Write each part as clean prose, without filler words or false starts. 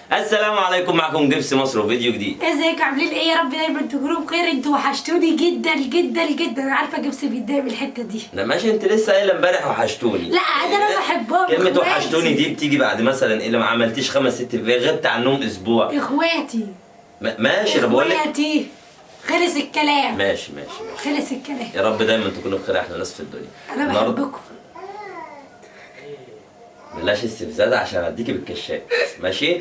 السلام عليكم، معكم جبس مصر وفيديو جديد. ازيك؟ عاملين ايه؟ يا رب دايما تكونوا بخير. انتوا وحشتوني جدا جدا جدا. انا عارفه جبس بيتضايق من الحتة دي. لا ماشي، انت لسه قايله امبارح وحشتوني. لا ده انا بحبهم. كلمة اخواتي. وحشتوني دي بتيجي بعد مثلا ايه؟ لما عملتيش خمس ست، غبت عنهم اسبوع. اخواتي. ماشي، انا بقول لك اخواتي، خلص الكلام. ماشي ماشي ماشي. خلص الكلام. يا رب دايما تكونوا بخير، احلى ناس في الدنيا. انا بحبكم. بلاش استفزاز عشان اديكي بالكشاف. ماشي؟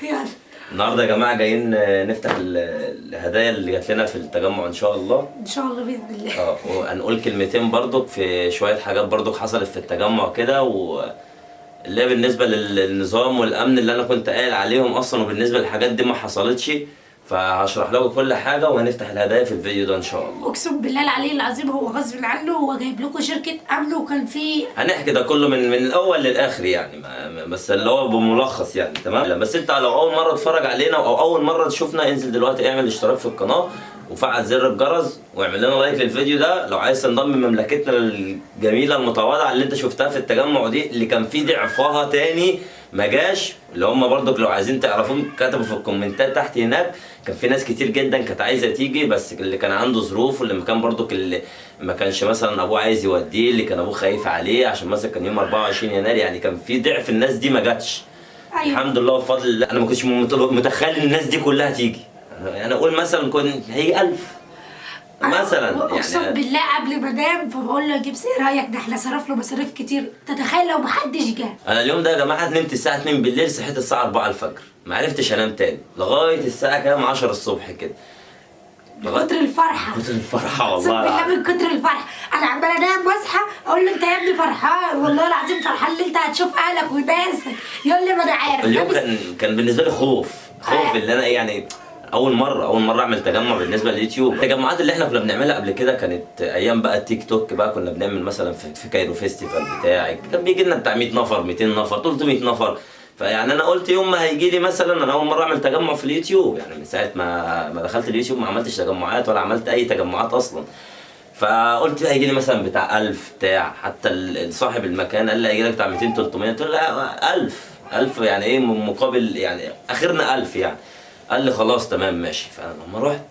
يلا. النهارده يا جماعة جايين نفتح الهدايا اللي جات لنا في التجمع ان شاء الله. ان شاء الله باذن الله. وهنقول كلمتين برضك في شوية حاجات برضك حصلت في التجمع كده، و اللي هي بالنسبة للنظام والامن اللي انا كنت قايل عليهم اصلا، وبالنسبة للحاجات دي ما حصلتش، فهشرح لكم كل حاجة وهنفتح الهدايا في الفيديو ده ان شاء الله. اقسم بالله العلي العظيم هو غصب عنه، هو جايب لكم شركة امن وكان في هنحكي ده كله من الاول للاخر يعني، بس اللي هو بملخص يعني. تمام؟ بس انت لو اول مرة تتفرج علينا او اول مرة تشوفنا، انزل دلوقتي اعمل اشتراك في القناة وفعل زر الجرس واعمل لنا like للفيديو ده لو عايز تنضم لمملكتنا الجميلة المتواضعة اللي انت شفتها في التجمع دي، اللي كان فيه ضعفها تاني ما جاش، اللي هم برضك لو عايزين تعرفوهم كتبوا في الكومنتات تحت هناك. كان في ناس كتير جدا كانت عايزه تيجي، بس اللي كان عنده ظروف، واللي ما كان برضك اللي ما كانش مثلا ابوه عايز يوديه، اللي كان ابوه خايف عليه عشان مثلا كان يوم 24 يناير، يعني كان في ضعف الناس دي ما جاتش. ايوه. الحمد لله وبفضل الله انا ما كنتش متخيل الناس دي كلها تيجي. انا اقول مثلا كنت هي 1000 مثلا اقسم يعني. بالله قبل ما انام فبقول له جبس ايه رايك، ده احنا صرفنا مصاريف كتير، تتخيل لو محدش جه. انا اليوم ده يا جماعة نمت الساعة 2 بالليل، صحيت الساعة 4 الفجر، ما عرفتش انام تاني لغاية الساعة كام 10 الصبح كده. من كتر الفرحة. كتر الفرحة اقسم والله بالله العظيم. من كتر الفرحة انا عماله انام واصحى اقول له انت يا ابني فرحان، والله العظيم فرحان اللي انت هتشوف اهلك وناسك. يقول لي ما انا عارف. اليوم كان بالنسبة لي خوف، خوف اللي انا ايه يعني، اول مرة اعمل تجمع بالنسبة لليوتيوب. التجمعات اللي احنا كنا بنعملها قبل كده كانت ايام بقى التيك توك بقى، كنا بنعمل مثلا في Cairo Festival بتاعي كان بيجي لنا بتاع 100 نفر، 200 نفر، 300 نفر. فيعني انا قلت يوم ما هيجي لي مثلا، انا اول مرة اعمل تجمع في اليوتيوب، يعني من ساعة ما دخلت اليوتيوب ما عملتش تجمعات ولا عملت اي تجمعات اصلا. فقلت هيجي لي مثلا بتاع 1000 بتاع، حتى صاحب المكان قال لي هيجي لك بتاع 200 300، قلت له لا 1000 يعني ايه مقابل يعني اخرنا 1000 يعني. قال لي خلاص تمام ماشي. فانا لما رحت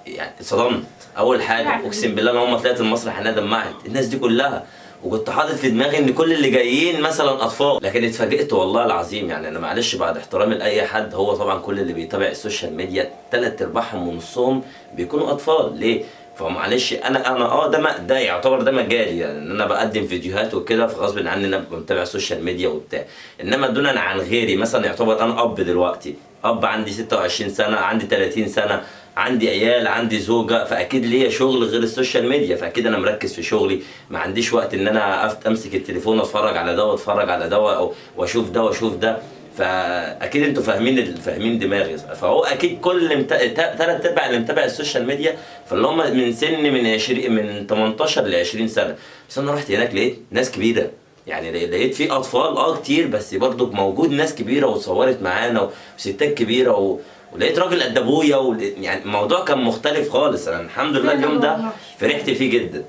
يعني اتصدمت. اول حاجة اقسم بالله انا ما طلعت المسرح انا دمعت الناس دي كلها، وكنت حاطط في دماغي ان كل اللي جايين مثلا اطفال، لكن اتفاجئت والله العظيم. يعني انا معلش بعد احترامي لاي حد، هو طبعا كل اللي بيتابع ال social media ثلاث ارباعهم ونصهم بيكونوا اطفال، ليه؟ فمعلش انا ده يعتبر ده مجالي، يعني ان انا بقدم فيديوهات وكده، فغصب عني ان انا ببقى متابع social media وبتاع. انما دونا عن غيري مثلا، يعتبر انا اب دلوقتي، اب عندي 26 سنة، عندي 30 سنة، عندي عيال، عندي زوجه، فاكيد ليا شغل غير ال social media، فاكيد انا مركز في شغلي، ما عنديش وقت ان انا امسك التليفون واتفرج على ده واتفرج على ده واشوف ده واشوف ده. فاكيد انتوا فاهمين دماغي. فهو اكيد كل ثلاث ارباع اللي متابع ال social media فاللي هم من سن من 20 من 18 ل 20 سنة. بس انا رحت هناك لقيت ناس كبيرة، يعني لقيت في اطفال كتير، بس برضو موجود ناس كبيرة وتصورت معانا وستات كبيرة ولقيت راجل قد ابويا، يعني الموضوع كان مختلف خالص. انا الحمد لله اليوم ده فرحت فيه جدا.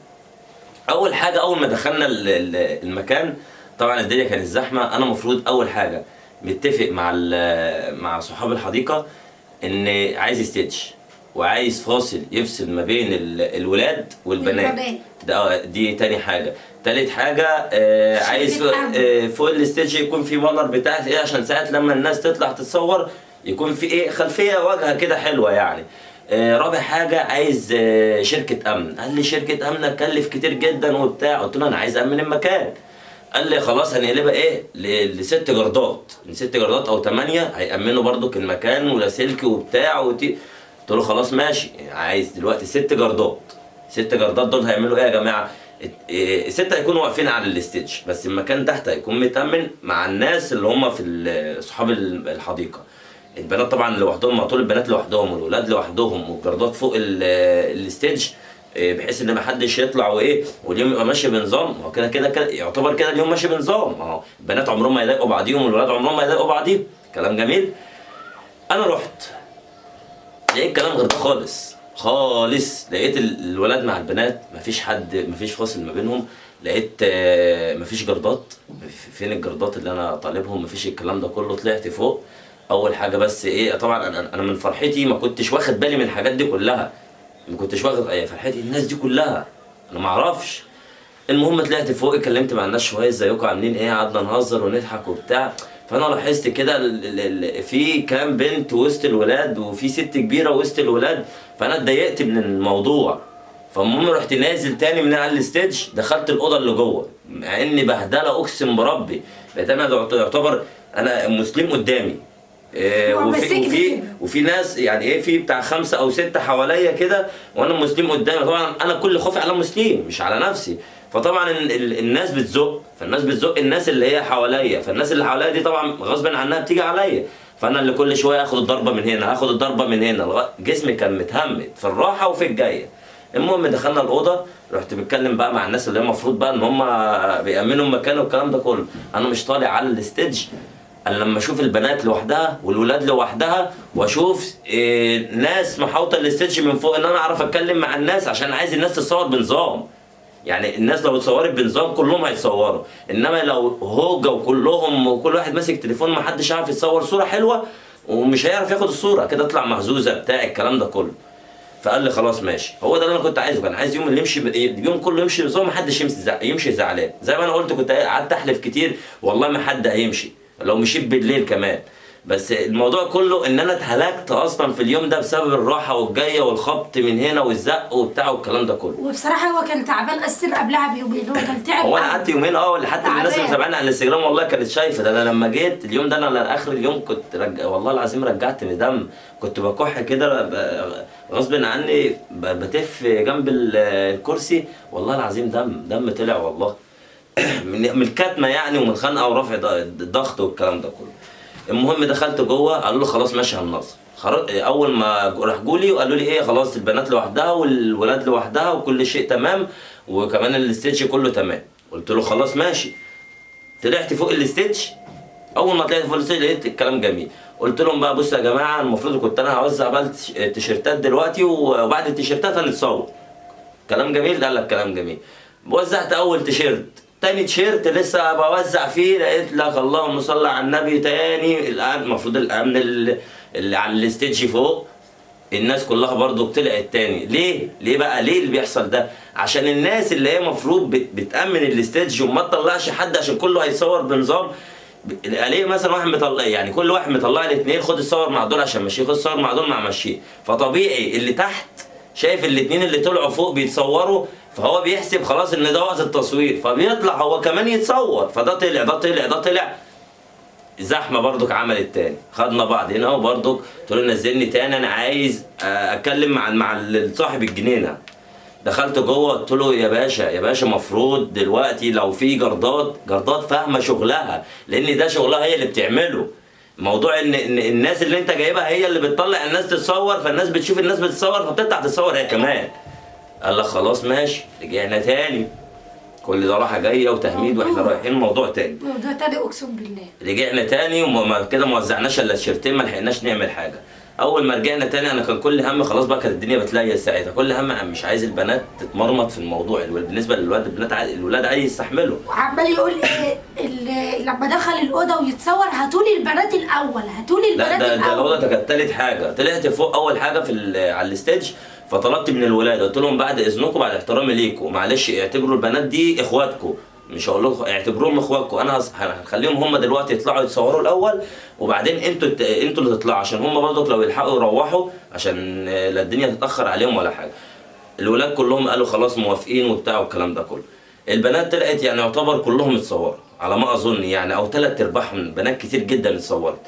اول حاجة اول ما دخلنا المكان طبعا الدنيا كانت زحمة. انا المفروض اول حاجة متفق مع صحاب الحديقة ان عايز stage وعايز فاصل يفصل ما بين الولاد والبنات، ده دي تاني حاجة. تالت حاجة عايز فوق ال stage يكون في banner بتاعت ايه، عشان ساعات لما الناس تطلع تتصور يكون في ايه خلفية واجهه كده حلوة يعني. رابع حاجة عايز شركة امن. قال لي شركة امن هتكلف كتير جدا وبتاع، قلت له انا عايز امن المكان. قال لي خلاص هنقلبها ايه لست جردات، من 6 جردات او 8 هيأمنوا برضك المكان ولاسلكي وبتاع قلت له خلاص ماشي، عايز دلوقتي 6 جردات. 6 جردات دول هيعملوا ايه يا جماعة؟ 6 هيكونوا واقفين على ال stage، بس المكان تحت هيكون متأمن مع الناس اللي هم في صحاب الحديقة. البنات طبعا لوحدهم، مع طول البنات لوحدهم والولاد لوحدهم، والجردات فوق ال stage، بحيث ان محدش يطلع وايه، واليوم يبقى ماشي بنظام. هو كده كده كده يعتبر كده اليوم ماشي بنظام، ما هو البنات عمرهم ما يضايقوا بعضيهم والولاد عمرهم ما يضايقوا بعضيهم. كلام جميل. انا رحت لقيت كلام غير ده خالص خالص. لقيت الولاد مع البنات مفيش حد، مفيش فاصل ما بينهم. لقيت مفيش جردات، فين الجردات اللي انا طالبهم؟ مفيش الكلام ده كله. طلعت فوق اول حاجة بس ايه، طبعا انا من فرحتي ما كنتش واخد بالي من الحاجات دي كلها، ما كنتش واخد ايه فرحتي الناس دي كلها، انا ما اعرفش. المهم طلعت فوق، اتكلمت مع الناس شوية، ازيكم عاملين ايه، قعدنا نهزر ونضحك وبتاع. فانا لاحظت كده في كام بنت وسط الولاد وفي ست كبيرة وسط الولاد، فانا اتضايقت من الموضوع. فالمهم رحت نازل تاني من على ال stage، دخلت الاوضة اللي جوه، مع اني بهدله اقسم بربي، بقيت انا يعتبر انا مسلم قدامي، إيه، وفي ناس يعني ايه، في بتاع 5 أو 6 حواليا كده، وانا مسلم قدامي. طبعا انا كل خوفي على المسلم مش على نفسي. فطبعا الناس بتزق، فالناس بتزق الناس اللي هي حواليا، فالناس اللي حواليا دي طبعا غصب عنها بتيجي عليا، فانا اللي كل شوية اخد الضربة من هنا، اخد الضربة من هنا، جسمي كان متهمد في الراحة وفي الجاية. المهم دخلنا الاوضة، رحت بتكلم بقى مع الناس اللي هي المفروض بقى ان هم بيأمنوا المكان والكلام ده كله. انا مش طالع على ال stage انا لما اشوف البنات لوحدها والولاد لوحدها، واشوف إيه ناس محاوطه ال stage من فوق، ان انا اعرف اتكلم مع الناس، عشان عايز الناس تتصور بنظام. يعني الناس لو اتصورت بنظام كلهم هيتصوروا، انما لو هوجه وكلهم وكل واحد ماسك تليفون ما حدش عارف يتصور صوره حلوة، ومش هيعرف ياخد الصورة كده، اطلع مهزوزة بتاع الكلام ده كله. فقال لي خلاص ماشي، هو ده اللي انا كنت عايزه، كان عايز يوم اللي يمشي اليوم كله يمشي بنظام، ما حدش يمشي زعلان. زي ما انا قلت كنت قعدت احلف كتير والله ما حد هيمشي لو مشيت بالليل كمان. بس الموضوع كله ان انا اتهلكت اصلا في اليوم ده بسبب الراحة والجايه والخبط من هنا والزق وبتاع والكلام ده كله. وبصراحة هو كان تعبان اصلا قبلها بيومين، هو كان تعب. هو انا قعدت يومين حتى الناس اللي متابعاني على الانستجرام والله كانت شايفه ده. انا لما جيت اليوم ده، انا اخر اليوم كنت والله العظيم رجعت ندم، كنت بكح كده غصب عني، بتف جنب الكرسي والله العظيم دم طلع والله من الكتمه يعني، ومن الخنقه ورفع الضغط والكلام ده كله. المهم دخلت جوه، قالوا له خلاص ماشي هننظم. اول ما راح جولي وقالوا لي ايه، خلاص البنات لوحدها والولاد لوحدها وكل شيء تمام، وكمان ال stage كله تمام. قلت له خلاص ماشي. طلعت فوق ال stage، اول ما طلعت فوق ال stage لقيت الكلام جميل. قلت لهم بقى بصوا يا جماعة، المفروض كنت انا هوزع بقى التيشيرتات دلوقتي، وبعد التيشيرتات هنتصور. كلام جميل؟ قال لك كلام جميل. وزعت اول تيشيرت، تاني تيشيرت لسه بوزع فيه، لقيت لك اللهم صل على النبي تاني. الان المفروض الامن اللي على ال stage فوق الناس كلها برضو طلعت تاني. ليه؟ ليه بقى؟ ليه اللي بيحصل ده؟ عشان الناس اللي هي المفروض بتأمن ال stage وما تطلعش حد، عشان كله هيتصور بنظام. ليه مثلا واحد مطلع، يعني كل واحد مطلع لي 2، خد الصور مع دول عشان ماشيين، خد الصور مع دول مع ماشيين. فطبيعي اللي تحت شايف الاثنين اللي طلعوا فوق بيتصوروا، فهو بيحسب خلاص ان ده وقت التصوير، فبيطلع هو كمان يتصور. فده طلع، ده طلع، ده طلع. زحمة برضك عملت تاني، خدنا بعض هنا وبرضك قلت له نزلني تاني، انا عايز اتكلم مع صاحب الجنينة. دخلت جوه قلت له يا باشا يا باشا، مفروض دلوقتي لو في جردات فاهمه شغلها، لان ده شغلها هي اللي بتعمله. موضوع ان الناس اللي انت جايبها هي اللي بتطلع الناس تتصور، فالناس بتشوف الناس بتتصور فبتطلع تتصور هي كمان. قال لك خلاص ماشي. رجعنا تاني، كل ده راحة جاية وتهميد واحنا رايحين موضوع تاني، موضوع تاني اقسم بالله. رجعنا تاني وما كده ما وزعناش الا تيشيرتين، ما لحقناش نعمل حاجة. اول ما رجعنا تاني انا كان كل هم خلاص بقى، كانت الدنيا بتليل ساعتها، كل هم مش عايز البنات تتمرمط في الموضوع. بالنسبة للولاد، البنات الولاد عايز يستحملوا. وعمال يقول إيه لما دخل الاوضة ويتصور، هاتولي البنات الاول، هاتولي البنات الاول. لا ده الاوضة كانت تالت حاجة. طلعت فوق اول حاجة في على ال stage، فطلبت من الولاد قلت لهم بعد اذنكم، بعد احترامي ليكم، معلش اعتبروا البنات دي اخواتكم، مش هقول لكم اعتبروهم اخواتكم، انا هخليهم هم دلوقتي يطلعوا يتصوروا الاول، وبعدين انتوا اللي تطلعوا، عشان هم برضك لو يلحقوا يروحوا، عشان لا الدنيا تتاخر عليهم ولا حاجة. الولاد كلهم قالوا خلاص موافقين وبتاع والكلام ده كله. البنات طلعت يعني يعتبر كلهم اتصوروا على ما اظن يعني، او ثلاث ارباعهم، بنات كتير جدا اتصورت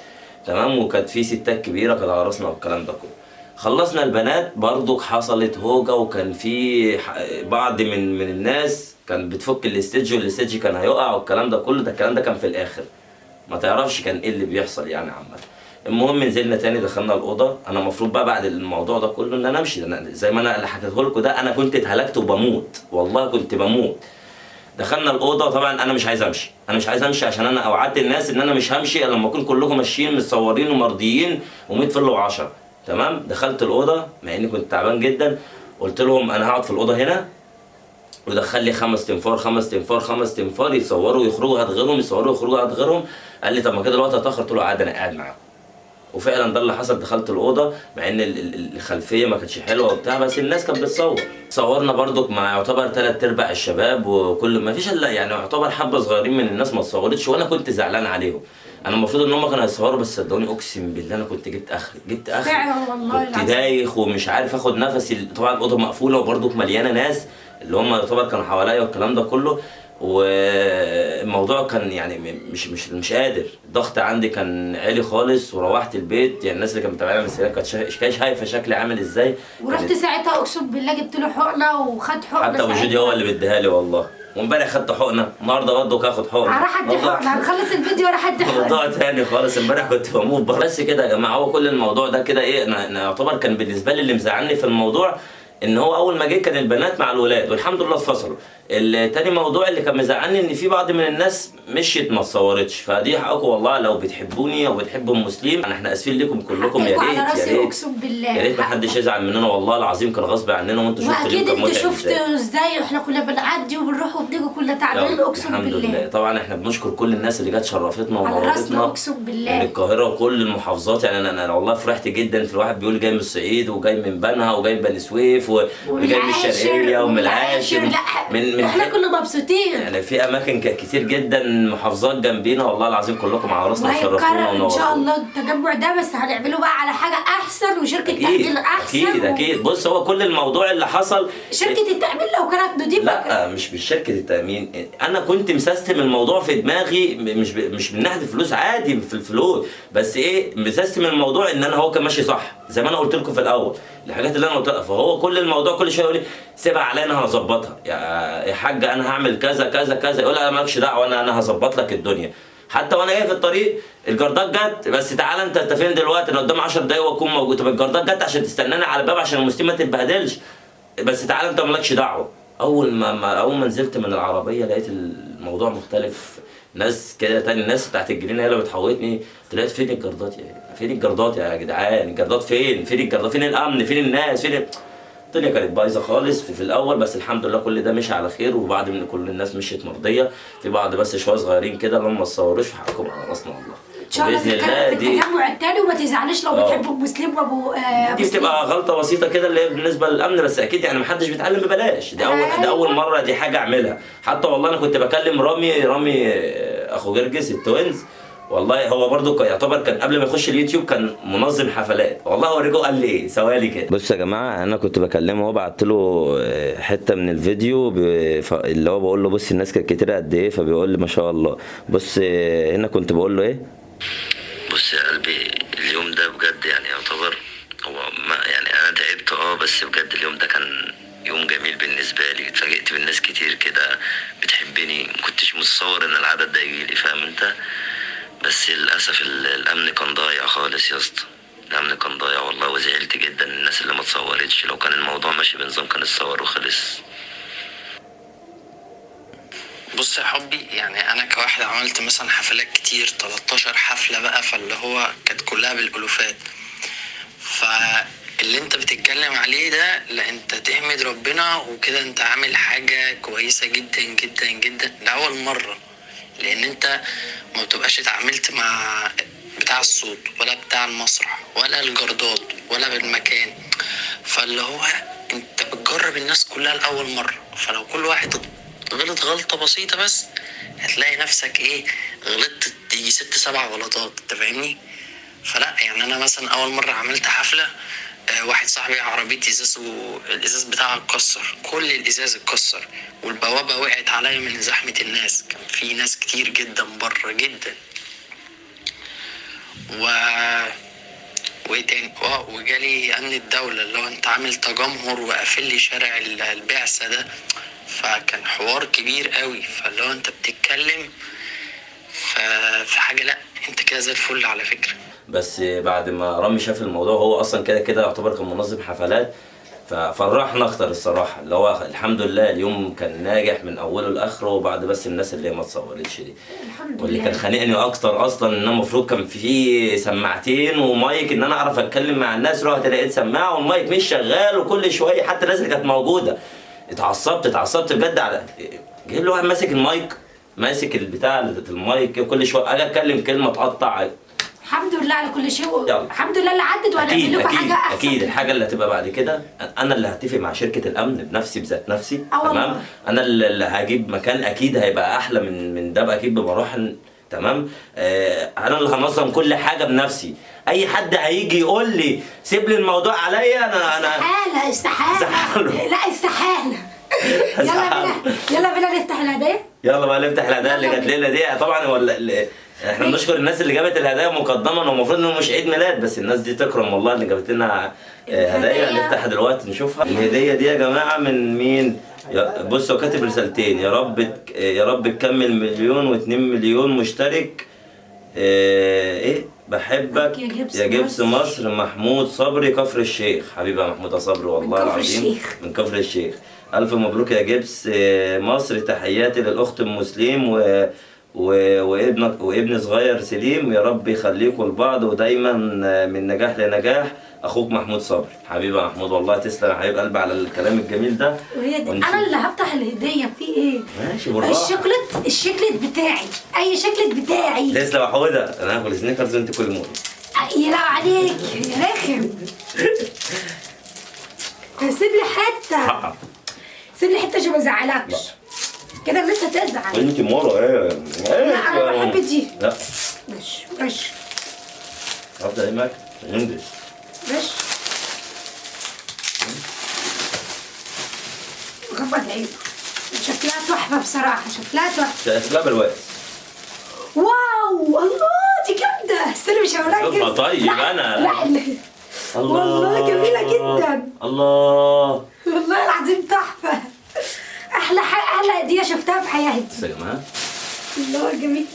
تمام، وكانت في ستات كبيرة كانت على راسنا والكلام ده كله. خلصنا البنات برضك حصلت هوجه، وكان في بعض من الناس كان بتفك ال stage، وال stage كان هيقع والكلام ده كله. ده الكلام ده كان في الاخر، ما تعرفش كان ايه اللي بيحصل يعني عامة. المهم نزلنا تاني، دخلنا الاوضة. انا المفروض بقى بعد الموضوع ده كله ان انا امشي، أنا زي ما انا اللي حكيته لكم ده، انا كنت اتهلكت وبموت والله، كنت بموت. دخلنا الاوضة، طبعا انا مش عايز امشي، انا مش عايز امشي عشان انا اوعدت الناس ان انا مش همشي الا لما اكون كلكم ماشيين متصورين ومرضيين و100 فل و10 تمام. دخلت الاوضة مع اني كنت تعبان جدا، قلت لهم انا هقعد في الاوضة هنا، ودخل لي 5 تنفار 5 تنفار 5 تنفار يصوروا ويخرجوا هات غيرهم، يصوروا ويخرجوا هات غيرهم. قال لي طب ما كده الوقت هتاخر، قلت له عادي انا قاعد معاكم. وفعلا ده اللي حصل. دخلت الاوضة مع ان الخلفية ما كانتش حلوة وبتاع، بس الناس كانت بتصور. صورنا برضك مع يعتبر 3/4 الشباب، وكل ما فيش الا يعني يعتبر حبه صغيرين من الناس ما اتصورتش، وانا كنت زعلان عليهم. انا المفروض ان هم كانوا هيصوروا، بس صدقوني اقسم بالله انا كنت جبت اخري، جبت اخري فعلا والله كنت العظيم. دايخ ومش عارف اخد نفسي. طبعا الاوضة مقفولة وبرضك مليانة ناس اللي هم يعتبر كانوا حواليا والكلام ده كله، والموضوع كان يعني مش قادر. الضغط عندي كان عالي خالص. وروحت البيت، يعني الناس اللي كانت متابعاني من السرير كانت شايفه شكلي عامل ازاي. ورحت ساعتها اقسم بالله جبت له حقنه وخد حقنه حتى ابو جودي هو اللي بيديها لي والله. وامبارح خدت حقنه، النهارده برضه هاخد حقنه. راح ادي حقنه، هنخلص الفيديو راح ادي حقنه. موضوع تاني خالص، امبارح كنت بموت بره. بس كده يا جماعة، هو كل الموضوع ده كده ايه، انا يعتبر كان بالنسبة لي اللي مزعلني في الموضوع ان هو اول ما جه كان البنات مع الولاد، والحمد لله اتفصلوا. التاني موضوع اللي كان مزعلني ان في بعض من الناس مشيت ما اتصورتش، فدي حقكم والله. لو بتحبوني او بتحبوا المسلمين احنا اسفين لكم كلكم. يا ريت على راسي يا ريت اقسم بالله، يا ريت ما حدش يزعل مننا والله العظيم، كان غصب عننا. وانتوا شفتوا واكيد انتوا شفتوا ازاي احنا كنا بنعدي وبنروح وبنيجي كنا تعبانين اقسم الحمد بالله. لله. طبعا احنا بنشكر كل الناس اللي جت شرفتنا ونورتنا اقسم بالله من القاهرة وكل المحافظات. يعني انا والله فرحت جدا في الواحد بيقول جاي من الصعيد وجاي من بنها وجاي من بني سويف وجاي من الشرقية ومن العاشر، من احنا كنا مبسوطين. يعني في اماكن كتير جدا، محافظات جنبينا والله العظيم كلكم على راسنا وشرفتونا ونورتونا. ان شاء الله التجمع ده بس هنعمله بقى على حاجة احسن وشركه تامين احسن. اكيد اكيد. بص هو كل الموضوع اللي حصل شركة التامين لو كانت نضيفه، لا مش شركة التامين. انا كنت مسستم الموضوع في دماغي، مش من ناحية الفلوس، عادي في الفلوس، بس ايه مسستم الموضوع ان انا هو كان ماشي صح زي ما انا قلت لكم في الاول الحاجات اللي انا قلتها. فهو كل الموضوع كل شوية يقول لي سيبها عليا انا هظبطها يا حاج، انا هعمل كذا كذا كذا. يقول انا مالكش دعوه، انا هظبط لك الدنيا. حتى وانا جاي في الطريق الجردات جت، بس تعالى انت فين دلوقتي؟ انا قدام 10 دقايق واكون موجود. طب الجردات جت عشان تستناني على الباب عشان المسلم ما تتبهدلش، بس تعالى انت مالكش دعوه. اول ما نزلت من العربية لقيت الموضوع مختلف، ناس كده تاني، الناس بتاعت الجنينة هي اللي بتحوطني. طلعت فين الجردات يا فين الجردات يا جدعان؟ الجردات فين؟ فين الجردات؟ فين الامن؟ فين الناس؟ فين الدنيا؟ كانت بايظة خالص في الاول، بس الحمد لله كل ده مشي على خير. وبعد من كل الناس مشيت مرضية، في بعض بس شوية صغيرين كده اللي هم ما اتصوروش، في حقكم على راسنا والله. ان شاء الله باذن الله دي التجمع الثاني، وما تزعلوش لو بتحبوا المسلم وابو دي بتبقى غلطه بسيطة كده اللي هي بالنسبة للامن، بس اكيد يعني ما حدش بيتعلم ببلاش. دي اول ده اول مرة دي حاجة اعملها. حتى والله انا كنت بكلم رامي اخو جرجس ال twins، والله هو برضو يعتبر كان قبل ما يخش اليوتيوب كان منظم حفلات، والله اوريكم قال لي ايه سوالي كده. بص يا جماعة انا كنت بكلمه، هو بعت له حتة من الفيديو اللي هو بقول له بص الناس كانت كتيرة قد ايه، فبيقول لي ما شاء الله. بص هنا كنت بقول له ايه، بص يا قلبي اليوم ده بجد يعني يعتبر هو ما يعني انا تعبت بس بجد اليوم ده كان يوم جميل بالنسبة لي. اتفاجئت بالناس كتير كده بتحبني، ما كنتش متصور ان العدد ده يجيلي، فاهم انت؟ بس للاسف الامن كان ضايع خالص يا اسطى، الامن كان ضايع والله، وزعلت جدا الناس اللي ما اتصورتش. لو كان الموضوع ماشي بنظام كان اتصور وخلص. بص يا حبي، يعني انا كواحد عملت مثلا حفلات كتير، 13 حفلة بقى، فاللي هو كانت كلها بالالوفات. فاللي انت بتتكلم عليه ده لا، انت تحمد ربنا وكده، انت عامل حاجة كويسة جدا جدا جدا لاول مرة، لان انت ما بتبقاش اتعاملت مع بتاع الصوت ولا بتاع المسرح ولا الجردات ولا بالمكان، فاللي هو انت بتجرب الناس كلها لاول مرة. فلو كل واحد غلط غلطة بسيطة بس هتلاقي نفسك ايه، غلطت يجي 6 7 غلطات، انت فاهمني؟ فلا يعني انا مثلا اول مرة عملت حفلة، واحد صاحبي عربية ازاز والازاز بتاعها اتكسر، كل الازاز اتكسر، والبوابة وقعت عليا من زحمة الناس، كان في ناس كتير جدا بره جدا. وايه تاني، وجالي امن الدولة اللي هو انت عامل تجمهر وقافل لي شارع البعثة ده، فكان حوار كبير قوي. فاللي هو انت بتتكلم في حاجة، لا انت كده زي الفل على فكرة. بس بعد ما رامي شاف الموضوع، هو اصلا كده كده يعتبر كان منظم حفلات، ففرحنا اكتر الصراحة، اللي هو الحمد لله اليوم كان ناجح من اوله لاخره. وبعد بس الناس اللي ما اتصورتش دي، الحمد واللي لله. كان خانقني اكتر اصلا ان انا المفروض كان في سماعتين ومايك ان انا اعرف اتكلم مع الناس، رحت لقيت سماعه والمايك مش شغال، وكل شوية حتى الناس اللي كانت موجودة اتعصبت بجد. على جايب له واحد ماسك المايك، ماسك البتاع المايك، كل شوية اجي اتكلم كلمة اتقطع. الحمد لله على كل شيء. يلا. الحمد لله اللي عدت، وهنعمل لكم حاجة احسن. اكيد الحاجة اللي هتبقى بعد كده انا اللي هتفق مع شركة الامن بنفسي، بذات نفسي. تمام. انا اللي هجيب مكان اكيد هيبقى احلى من ده اكيد بمراحل. تمام. انا اللي هنظم كل حاجة بنفسي. اي حد هيجي يقول لي سيب لي الموضوع عليا، انا استحالة استحالة. لا استحالة. يلا بينا، يلا بينا نفتح الهدايا. يلا بقى نفتح الهدايا اللي جات لنا دي. طبعا ولا احنا بنشكر الناس اللي جابت الهدايا مقدما، والمفروض انه مش عيد ميلاد، بس الناس دي تكرم والله اللي جابت لنا هدايا. نفتحها دلوقتي نشوفها. الهدية دي يا جماعة من مين؟ بصوا كاتب رسالتين: يا رب يا رب تكمل 1 مليون و2 مليون مشترك. ايه بحبك يا جبس مصر، محمود صبري كفر الشيخ. حبيبي يا محمود صبري والله العظيم من كفر الشيخ. الف مبروك يا جبس مصر، تحياتي للاخت ام سليم وابنك وابن صغير سليم، يا رب يخليكم لبعض ودايما من نجاح لنجاح. اخوك محمود صبري. حبيبي يا محمود والله تسلم يا حبيب قلبي على الكلام الجميل ده. وهي دي انا اللي هفتح الهدية. في ايه؟ ماشي بالراحة. الشوكليت بتاعي، اي شوكليت بتاعي. تسلم يا حوده، انا هاكل سنيكرز وانت كل موز. يا لو عليك يا رخم. سيب لي حتة، سيب لي حتة عشان ما ازعلكش كده. لسه تزعل انت مرة. ايه لا انا بحب دي. لا ماشي ماشي. هفضل ايه معاك؟ انجز ماشي. غمض عينك. شكلها تحفة بصراحة، شكلها تحفة. شكلها بالوقت. واو الله دي جامدة. استنى مش هوريك. طيب انا لا الله والله جميلة جدا. الله والله العظيم تحفة. احلى حاجة، احلى هديه شفتها في حياتي. بس يا جماعة الله جميلة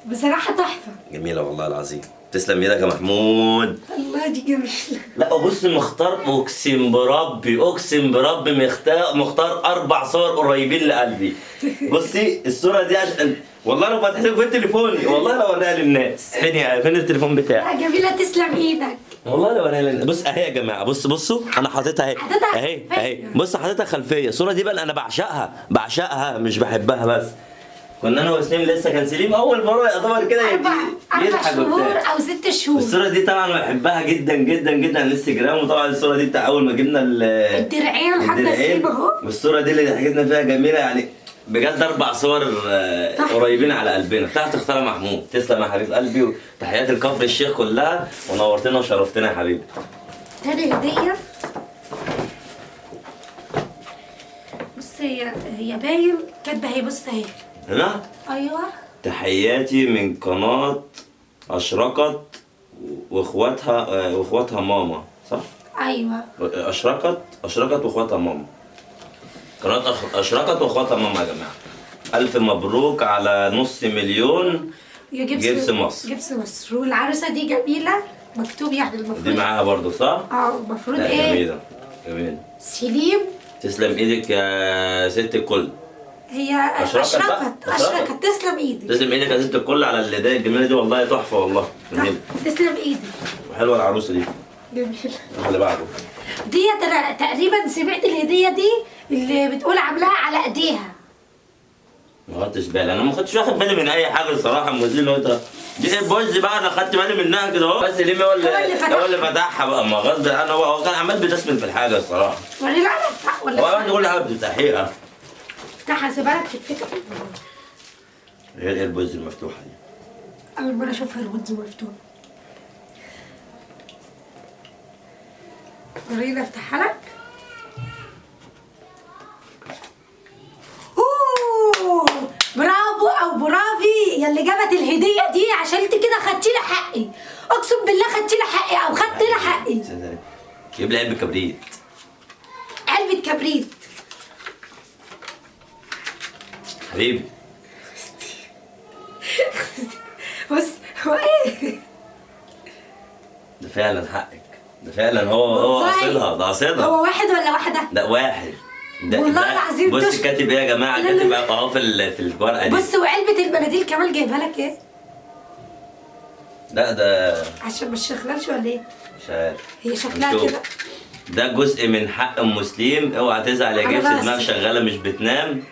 بصراحة، تحفة جميلة والله العظيم. تسلم ايدك يا محمود. الله دي جميلة. لا بص مختار، اقسم بربي اقسم بربي مختار 4 صور قريبين لقلبي. بصي الصورة دي عشان والله لو فتحت لكم تليفوني والله لو اوريها للناس. فين التليفون بتاعي؟ لا جميلة تسلم ايدك والله لو اوريها للناس. بص اهي يا جماعة، بص بصوا انا حاططها اهي اهي اهي. بص حاططها خلفية. الصورة دي بقى انا بعشقها بعشقها، مش بحبها بس. كنا انا وسليم لسه كان سليم اول مرة يعتبر كده 4 شهور او 6 شهور. الصورة دي طبعا بحبها جدا جدا جدا على الانستجرام. وطبعا الصورة دي بتاع اول ما جبنا الدرعين لحد سليم اهو. والصورة دي اللي حكيتنا فيها جميلة يعني بجد. 4 صور قريبين على قلبنا. بتاعت اختارها محمود. تسلم يا حبيب قلبي، وتحيات الكفر الشيخ كلها، ونورتنا وشرفتنا يا حبيبي. تاني هديه بص هي باين كاتبه اهي. بص اهي هنا. ايوه تحياتي من قناة أشرقت واخواتها ماما، صح؟ ايوه أشرقت واخواتها ماما. قناة أشرقت واخواتها ماما يا جماعة. ألف مبروك على 500,000 يا جبس مصر. جبس مصر. والعروسة دي جميلة، مكتوب يعني المفروض دي معاها برضه صح؟ اه المفروض ايه؟ جميلة جميلة. سليم تسلم ايدك يا ست الكل. هي أشرقت. تسلم ايدك. تسلم ايدك يا ست الكل على الهدايا الجميلة دي والله تحفة والله. جميلة. تسلم ايدك. وحلوه العروسة دي. جميلة. اللي بعده دي تقريبا سمعت الهدية دي اللي بتقول عاملاها على ايديها. ما خدتش بالي، انا ما كنتش واخد بالي من اي حاجة الصراحة. المذيع اللي دي البوز بقى انا خدت بالي منها كده اهو، بس ليه هو اللي فتحها بقى، ما غصب عنه هو كان عمال بيتسمن في الحاجة الصراحة. ولا لا افتح ولا هو قاعد يقول لي حاجة بتفتحيها. افتحها سيبها لك تتفتح. ايه البوز المفتوحة دي؟ اول مرة اشوفها البوز مفتوحة. وريني افتحها لك. اوه برافو او برافي يا اللي جابت الهدية دي، عشان انت كده خدتي لي حقي. اقسم بالله خدتي لي حقي او خدت لي حقي. جيب لي علبة كبريت. علبة كبريت حبيبي. بص هو ايه ده؟ فعلا حقك ده، فعلا هو قاصدها، ده قاصدها. هو واحد ولا واحدة؟ ده واحد ده والله العظيم. بص كاتب ايه يا جماعة؟ كاتب اهو في الورقة دي. بص وعلبة المناديل كمان جايبها لك ايه؟ لا ده عشان ما تشغلش ولا ايه؟ مش عارف هي شكلها كده. ده جزء من حق ام سليم، اوعى تزعل يا جبس، دماغ شغالة مش بتنام.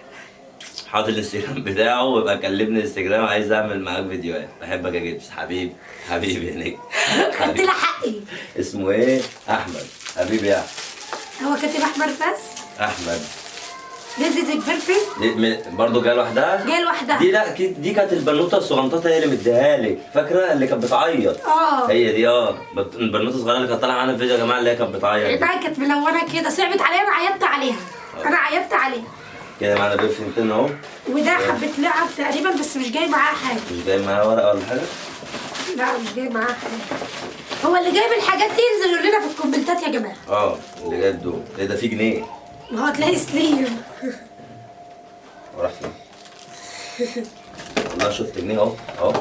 حاطط الانستجرام بتاعه ويبقى كلمني انستجرام، عايز اعمل معاك فيديوهات. بحبك يا جبس حبيبي، حبيبي يا نجم. خدت لها حقي. اسمه ايه؟ احمد. حبيبي يا احمد. هو كاتب احمد بس؟ احمد. نزلت ال perfume برضه جاية لوحدها؟ جاية لوحدها. دي لا دي كانت البنوته الصغنططه هي اللي مديها لك، فاكره اللي كانت بتعيط؟ هي دي. البنوته الصغيرة اللي كانت طالعه معانا في الفيديو يا جماعة، اللي هي كانت بتعيط. بقى كانت ملونة كده، صعبت عليا، انا عيطت عليها. انا عيطت عليها. كده معانا perfume تاني اهو. وده حبه لعب تقريبا، بس مش جاي معاها حاجة. مش جاي معاها ورقة ولا حاجة؟ لا مش جاي معاها حاجة. هو اللي جايب الحاجات دي ينزل لنا في الكومنتات يا جماعة. اللي جايب دول. ايه ده في جنيه؟ ما هو تلاقي سليم. وراح فين؟ والله شفت جنيه اهو اهو.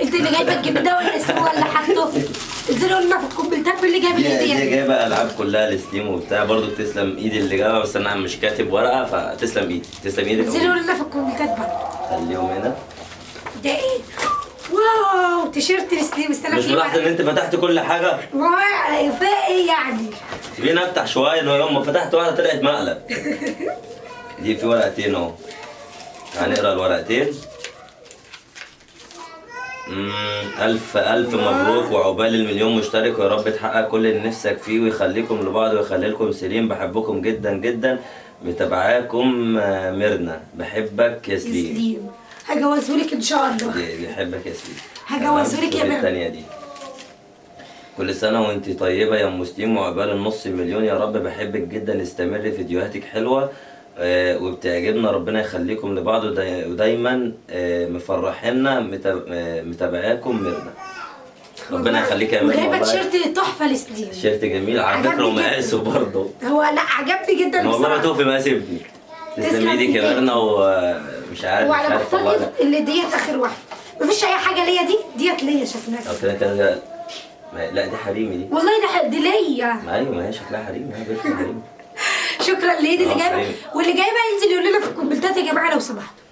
انت اللي جايبه الجنيه ده ولا اسمه ولا حاطه؟ انزلوا لنا في الكومنتات اللي جايب الهدية دي. جايبه العاب كلها لسليم وبتاع، برضه تسلم ايد اللي جابها، بس انا مش كاتب ورقة، فتسلم ايدي، تسلم ايدك. انزلوا لنا في الكومنتات برضه. خليهم هنا. ده ايه؟ wow، تيشيرت لسليم. استنى، مش ملاحظة ان انت فتحت كل حاجة؟ ما فيها ايه يعني؟ سيبيني افتح شوية، انه يوم ما فتحت واحدة طلعت مقلب. دي في ورقتين اهو، هنقرا الورقتين. ألف ألف مبروك وعقبال المليون مشترك، ويا رب تحقق كل اللي نفسك فيه ويخليكم لبعض ويخلي لكم سليم. بحبكم جدا جدا، متابعاكم ميرنا. بحبك يا سليم. سليم هجوزهولك ان شاء الله. بحبك يا سليم، هجوزهولك يا ميرنا. الثانية دي كل سنة وانت طيبة يا ام سليم وعقبال النص مليون يا رب. بحبك جدا، استمري، فيديوهاتك حلوة وبتعجبنا، ربنا يخليكم لبعض ودايما مفرحينا. متابعاكم ميرنا. ربنا يخليك يا ميرنا. وجايبه تيشيرت تحفة لسليم، تيشيرت جميل على فكرة، ومقاسه برضه. هو لا عجبني جدا والله، ما توفي مقاس ابني. تسلم ايدك يا ميرنا. ومش عارف وعلى ما اعتقد اللي ديت اخر واحدة، مفيش اي حاجة ليا. دي ديت ليا شكلها كده كده. لا دي حريمي دي والله، ده دي ليا. ما ايوه، ما هي شكلها حريمي، هي بنت حريمي. شكرا لإيد اللي جايبه، واللي جايبه ينزل يقول لنا في الكومنتات يا جماعة لو سمحتوا.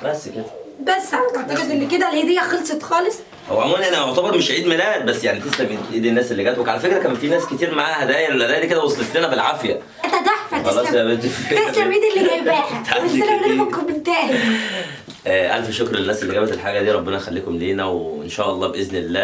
بس كده، بس اعتقد ان كده الهدية خلصت خالص. هو عموما انا يعتبر مش عيد ميلاد، بس يعني تسلم ايد الناس اللي جت. وعلى فكرة كان في ناس كتير معاها هدايا، الهدايا دي كده وصلت لنا بالعافية. انت تحفة، خلاص يا بنت، تسلم ايد اللي جايباها، وانزلوا لنا في الكومنتات. ألف شكر للناس اللي جابت الحاجة دي، ربنا يخليكم لينا. وإن شاء الله بإذن الله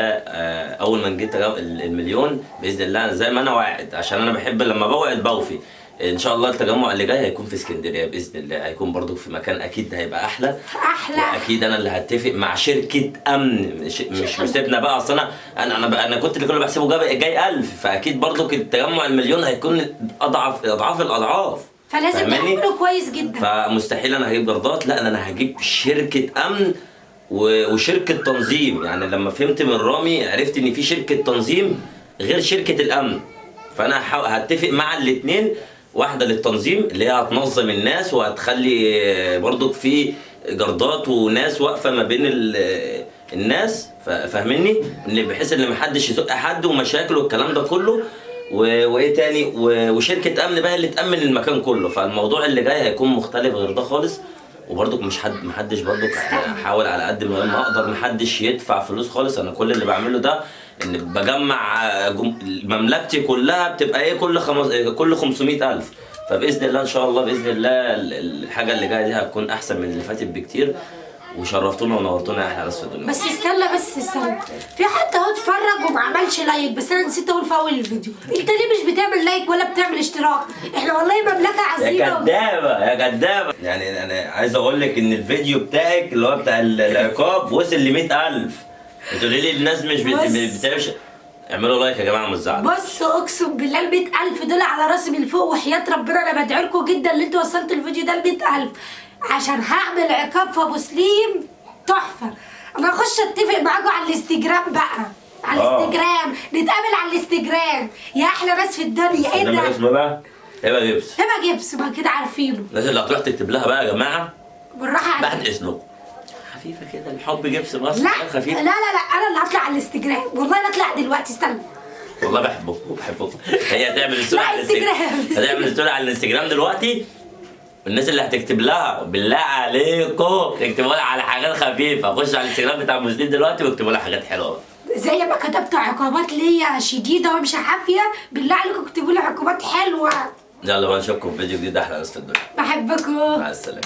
أول ما نجيب المليون بإذن الله، زي ما أنا واعد، عشان أنا بحب لما بوعد بوفي. إن شاء الله التجمع اللي جاي هيكون في اسكندرية بإذن الله، هيكون برضو في مكان أكيد هيبقى أحلى أحلى. وأكيد أنا اللي هتفق مع شركة أمن، مش مسيبنا بقى. أصل أنا كنت اللي كله بحسبه جاي 1000، فأكيد برضو التجمع المليون هيكون أضعاف أضعاف الأضعاف، فلازم نعمله كويس جدا. فمستحيل انا هجيب جردات، لا انا هجيب شركة امن وشركه تنظيم. يعني لما فهمت من رامي عرفت ان في شركة تنظيم غير شركة الامن، فانا هتفق مع الاثنين، واحدة للتنظيم اللي هي هتنظم الناس وهتخلي برضك في جردات وناس واقفة ما بين الناس، فاهميني، بحيث ان محدش يزق حد ومشاكل والكلام ده كله. وايه تاني، وشركه امن بقى اللي تامن المكان كله. فالموضوع اللي جاي هيكون مختلف غير ده خالص. وبرضك مش حد، محدش برضك احاول على قد ما اقدر محدش يدفع فلوس خالص. انا كل اللي بعمله ده ان بجمع مملكتي كلها بتبقى ايه، كل 500,000. فباذن الله ان شاء الله باذن الله الحاجة اللي جاية دي هتكون احسن من اللي فاتت بكتير. وشرفتونا ونورتونا يا احلى ناس في الدنيا. بس استنى، بس استنى، في حد اهو اتفرج وما عملش like، بس انا نسيت اقول في اول الفيديو، انت ليه مش بتعمل like ولا بتعمل اشتراك؟ احنا والله مملكة عظيمة. يا كدابه يا كدابه. يعني انا عايز اقول لك ان الفيديو بتاعك اللي هو بتاع العقاب وصل ل 100,000. بتقولي لي الناس مش بتعملش. اعملوا like يا جماعة، مش زعل. بص اقسم بالله ال 100,000 دول على راسي من فوق، وحياه ربنا انا بدعي لكم جدا ان انتوا وصلتوا الفيديو ده ل 100,000، عشان هعمل عقاب في ابو سليم تحفة. انا هخش اتفق معاكم على الانستجرام بقى، على الانستجرام نتقابل على الانستجرام يا احلى ناس في الدنيا. ايه ده؟ اسمه بقى هبه جبس. هبه جبس ما كده عارفينه. الناس اللي هتروح تكتب لها بقى يا جماعة بالراحة عليك بعد اذنكم، خفيفة كده الحب جبس بس. لا خفيف. لا لا لا، انا اللي هطلع على الانستجرام والله، لا اطلع دلوقتي. استنى والله بحبكم بحبكم. هي هتعمل story على الانستجرام، هتعمل story على الانستجرام دلوقتي. الناس اللي هتكتب لها بالله عليكم اكتبوا لها على حاجات خفيفة. خش على الانستجرام بتاع مسلم دلوقتي واكتبوا لها حاجات حلوة زي ما كتبت عقابات ليا شديدة وامشي حافية، بالله عليكم اكتبوا لي عقوبات حلوة. يلا بقى نشوفكم في فيديو جديد. احلى ناس في الدنيا، بحبكم، مع السلامة.